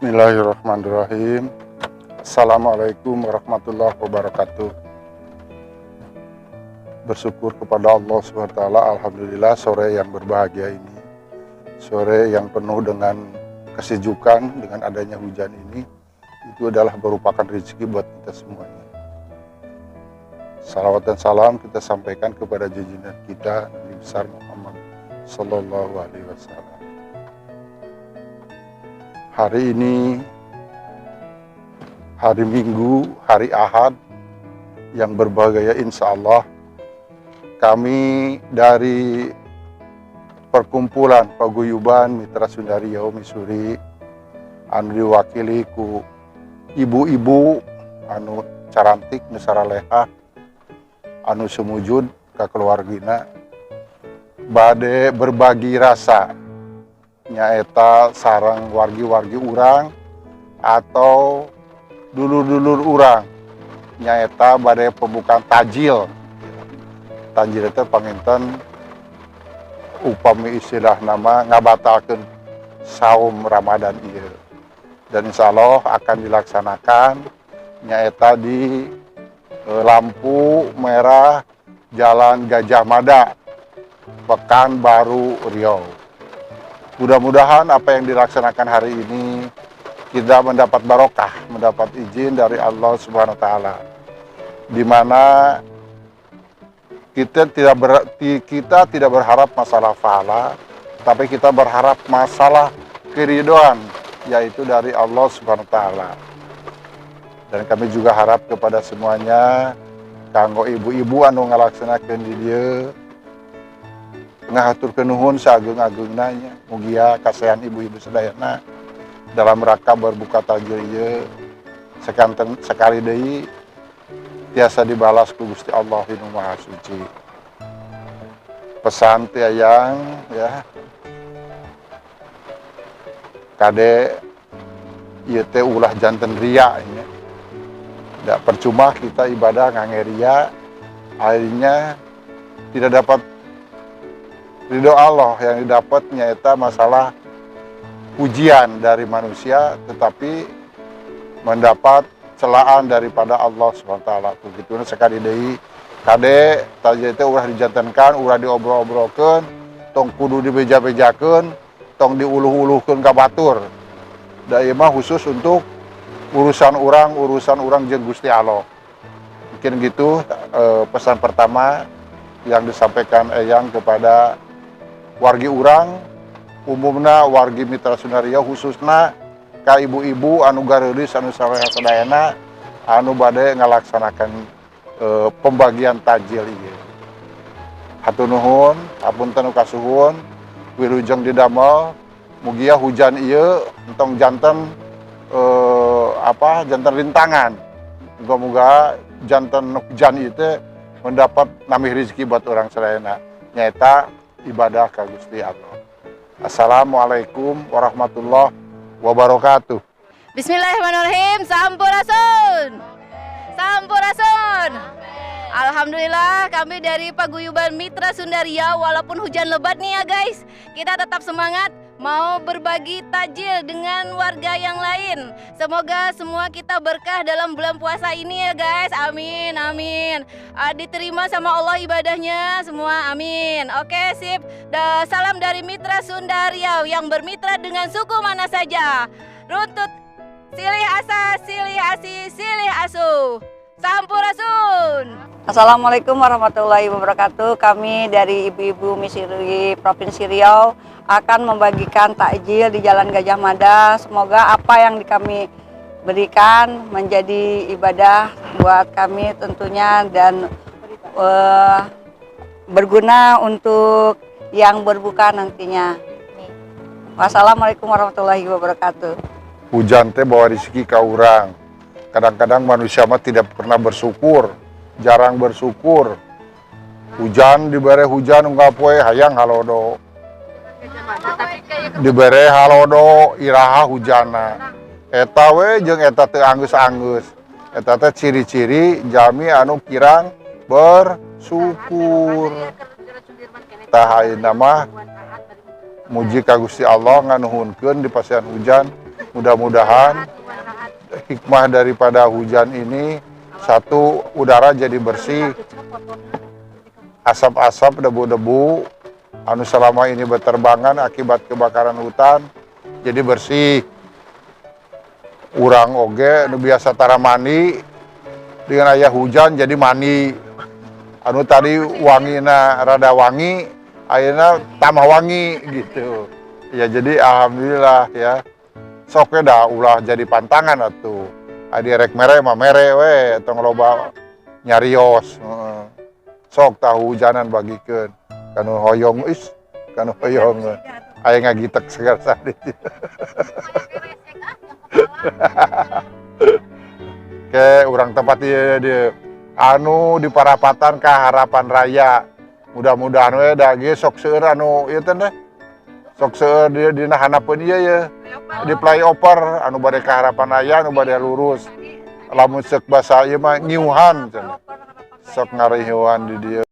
Bismillahirrahmanirrahim. Assalamualaikum warahmatullahi wabarakatuh. Bersyukur kepada Allah SWT. Alhamdulillah, sore yang berbahagia ini. Sore yang penuh dengan kesejukan dengan adanya hujan ini. Itu adalah merupakan rezeki buat kita semuanya. Salawat dan salam kita sampaikan kepada junjungan kita, Nabi besar Muhammad Sallallahu Alaihi Wasallam. Hari ini hari Minggu, hari Ahad yang berbahagia, insya Allah kami dari perkumpulan Paguyuban Mitra Sunda Riau Misuri anu diwakili ku ibu-ibu anu carantik, nu saraleha, anu sumujud ka keluargina, bade berbagi rasa nyaeta sareng wargi-wargi urang atau dulur-dulur urang, nyaeta bade pembukaan tajil. Tajil itu panginten upami istilah nama ngabatalkeun saum Ramadan ieu dan insya Allah akan dilaksanakan nyaeta di lampu merah Jalan Gajah Mada, Pekanbaru, Riau. Mudah-mudahan apa yang dilaksanakan hari ini kita mendapat barokah, mendapat izin dari Allah Subhanahu wa taala. Di mana kita tidak berharap masalah pahala, tapi kita berharap masalah keridhoan, yaitu dari Allah Subhanahu wa taala. Dan kami juga harap kepada semuanya, kanggo ibu-ibu anu ngalaksanakeun di dieu, ngahaturkeun nuhun saageng-agengna nya. Mugia kasehan ibu-ibu sadayana dalam rangka berbuka takjil ieu sekanten sekali deui tiasa dibalas ku Gusti Allah Inu Maha Suci. Pesan ti Eyang ya, kade ieu teh ulah janten ria nya. Tidak percuma kita ibadah ngangge ria, akhirnya tidak dapat ridho Allah. Yang didapat nyaeta masalah pujian dari manusia, tetapi mendapat celaan daripada Allah SWT. Begitu sekali deui, kade takjil itu ulah dijantenkan, ulah diobrol-obrolkeun, tong kudu dibeja-bejakeun, tong diuluh-uluhkeun ka batur. Da ieu mah khusus untuk urusan orang, urusan orang jeung Gusti Allah. Mungkin gitu pesan pertama yang disampaikan Eyang kepada wargi urang, umumna wargi Mitra Sunda Riau, khususna ka ibu-ibu anu gareulis, anu saleha sadayana anu bade ngalaksanakan pembagian takjil ieu. Hatur nuhun, hapunten nu kasuhun, wilujeng didamel. Mugia hujan ieu entong janten apa, janten rintangan. Muga-muga janten hujan itu mendapat nambih rezeki buat urang sadayana, nyaeta ibadah ka Gusti Allah. Assalamualaikum warahmatullahi wabarakatuh. Bismillahirrahmanirrahim. Sampurasun. Sampurasun. Alhamdulillah, kami dari Paguyuban Mitra Sunda Riau, walaupun hujan lebat nih ya guys, kita tetap semangat mau berbagi takjil dengan warga yang lain. Semoga semua kita berkah dalam bulan puasa ini ya guys. Amin, amin. Diterima sama Allah ibadahnya semua. Amin. Oke, sip. Salam dari Mitra Sunda Riau yang bermitra dengan suku mana saja. Runtut silih asah, silih asih, silih asuh. Sampurasun. Assalamualaikum warahmatullahi wabarakatuh. Kami dari Ibu-Ibu Misuri Provinsi Riau akan membagikan takjil di Jalan Gajah Mada. Semoga apa yang kami berikan menjadi ibadah buat kami tentunya dan berguna untuk yang berbuka nantinya. Wassalamualaikum warahmatullahi wabarakatuh. Hujan teh bawa rezeki ka urang. Kadang-kadang manusia mah tidak pernah bersyukur, jarang bersyukur. Hujan dibere hujan unggal poe hayang halodo. Dibere halodo iraha hujana. Eta we jeung eta teu anggeus-anggeus. Eta teh ciri-ciri jalmi anu kirang bersyukur. Tah, ayeuna mah muji ka Gusti Allah, nganuhunkeun di pasihan hujan. Mudah-mudahan hikmah daripada hujan ini, satu, udara jadi bersih, asap-asap, debu-debu anu selama ini berterbangan akibat kebakaran hutan jadi bersih. Urang oge nu biasa tara mandi, dengan aya hujan jadi mandi. Anu tadi wangina rada wangi, ayeuna tambah wangi gitu ya. Jadi alhamdulillah ya. Sok we dah, ulah jadi pantangan atuh. Adi rek mere mah mere we, tong loba nyarios. Heeh. Sok tah, hujanan bagikeun kanu hoyong is kanu hoyong. Aya ngagitek segala sadi. Ke urang tempat ieu dieu anu di parapatan ka Harapan Raya. Mudah-mudahan we da ge sok seueur anu ieu teh sok seueur di dina handapeun ieu ye, di flyover, anu bade ka Harapan Raya, anu bade lurus. Lamun ceuk basa ieu mah ngiuhan cenah, sok ngariuhan di dieu.